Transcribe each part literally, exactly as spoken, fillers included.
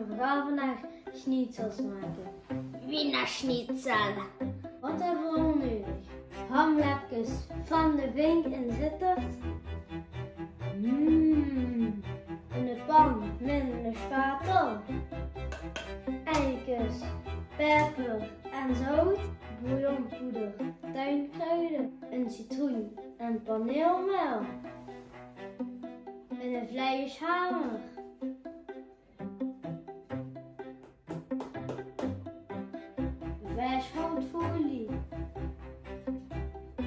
We gaon vandaag schnitzels make. Wiener Schnitzel. Wat höbbe we allemaol nudig? Hamlepkes van de Vink in Zitterd. Mm. Ein pan mit ein spatel. Eikes, peper en zout. Bouillonpoeder, tuinkruide, ein citroen en paneermael. En ein vleishamer. Vershoutfolie.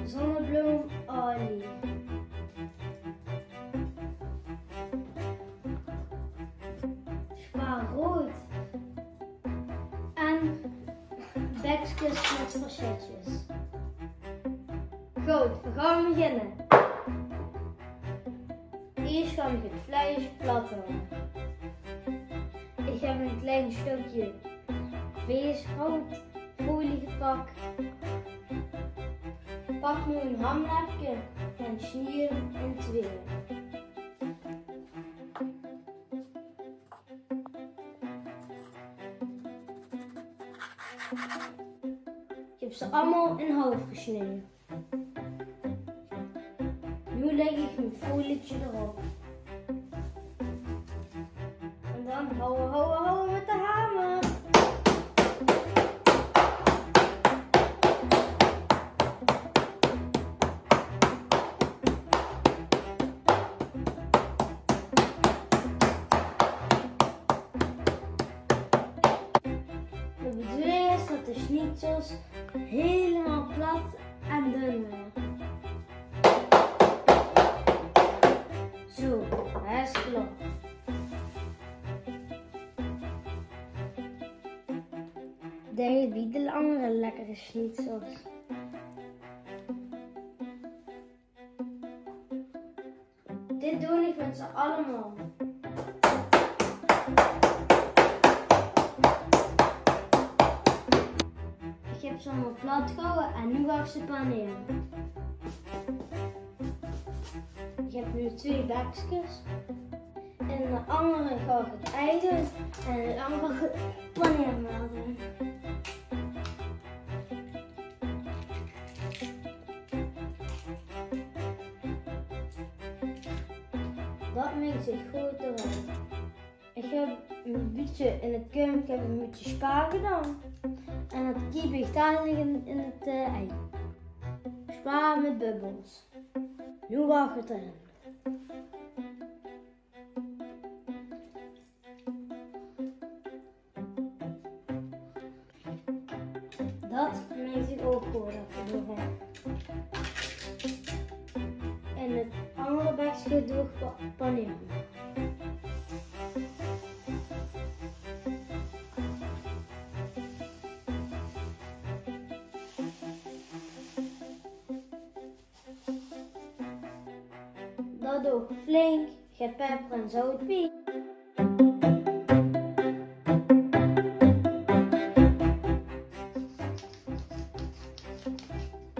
Zonnebloomolie. Spaarrood. En bekskes mit versjètjes. Good, we gaon beginne. Iers gaon ich 't vleis plat houwe. Ich höb ein klein stökske vershoutfolie gepak. Pak noe ein hamlepke en snie 'm in twieë. Ich höb ze allemaol in half gesnee. Noe lègk ich ein folietje d'rop. En dan houwe, houwe, houwe mit de hamer. De bedoeling is dat de schnitzels hielemaol plat en dun waere. Zo, hae is klaor. Dao höbbe we de anger lekkere schnitzels. Dit doon ich mit ze allemaol. Ich höb ze allemaol plat gehouwe en noe gaon ich ze panere. Ich höb noe twieë bekskes. In de anger gaon ich 't ei doon en in 't anger paneermael doon. Dat mingk zich good d'rin. Ich höb ein bietje in 't kumke höb ich ein bietje spaar gedaon. En dat kiep ich dalik in, in 't, eh, ei. Spaar mit bubbels. Noe gaon ich 't d'rin. Dat mingk zich ouch good, dat we d'r höbbe. En 't anger bekske doon ich pa-, panere. Dat doon ich flink, gepeper en zout bie.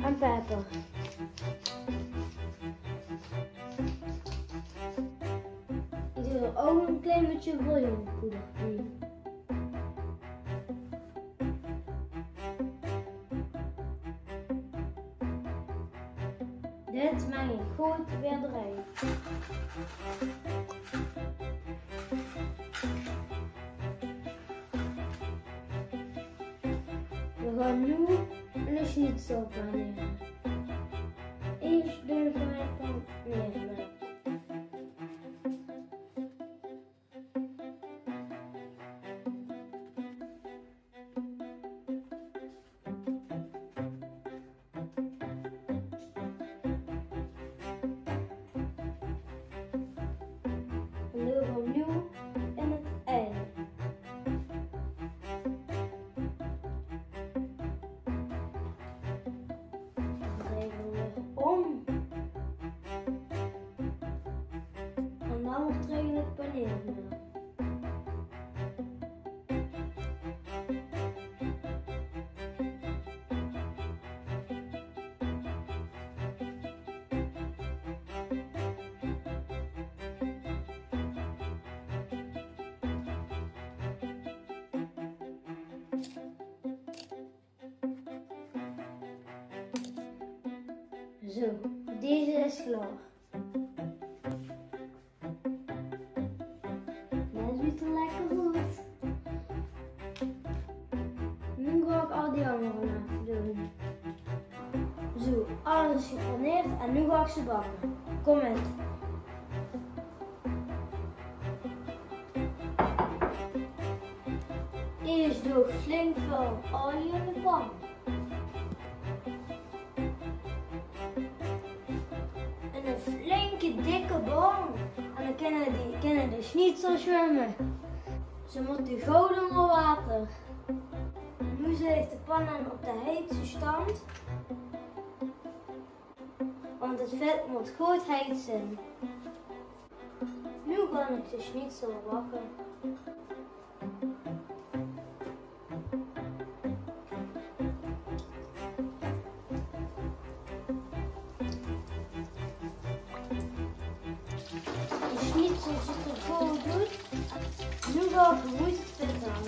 En peper. Ich doon d'r ouch ein klein bietje bouillonpoeder bie. Dit meng ich good weer d'rin. We gaon noe ein schnitzel panere. Iers doon ich ein panere. En doon ich opnuuj in 't ei. Zo, deze is klaor. Det zuut d'r lekker oet. Noe gaon ich al die angere effe doon. Zo, alles gepaneerd en noe gaon ich ze bakke. Kóm mit. Iers doon ich flink väöl aolie in de pan. En ein flinke dikke bom. En dan kinne die, kinne de schnitzels zwumme. Ze mótte good ónger water. Noe zèt ich de pan aan op de heitste stand. Want 't vet mót good heit zeen. Noe gaon ich de schnitzel bakke. De schnitzel zuut d'r good oet. Noe gaon ich 't vet aan.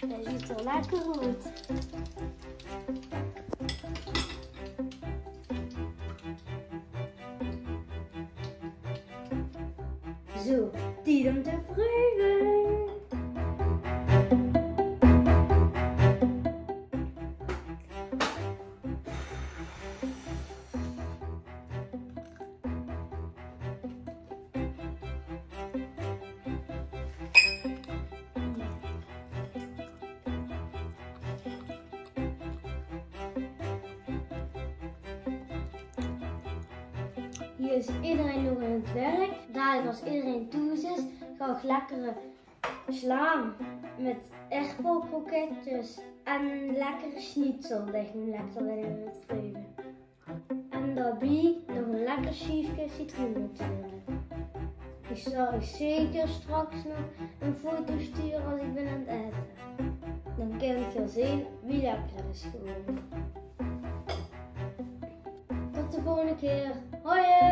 Det zuut d'r lekker oet. Zo, tied óm te preuve. Hie is ederein nog aan 't werk. Dalik, es ederein thoes is, gaon ich lekkere slaam mit aerdbeukroket en lekkere schnitzel, det ich noe lekker wil preuve. En daobie nog ein lekker sjiefke citroen natuurlik. Ich zal uch zeker straks nog ein foto sture es ich bin aan 't aete. Dan kint geer zeen wie lekker 't is gewore. Tot de volgende kier. Hoi!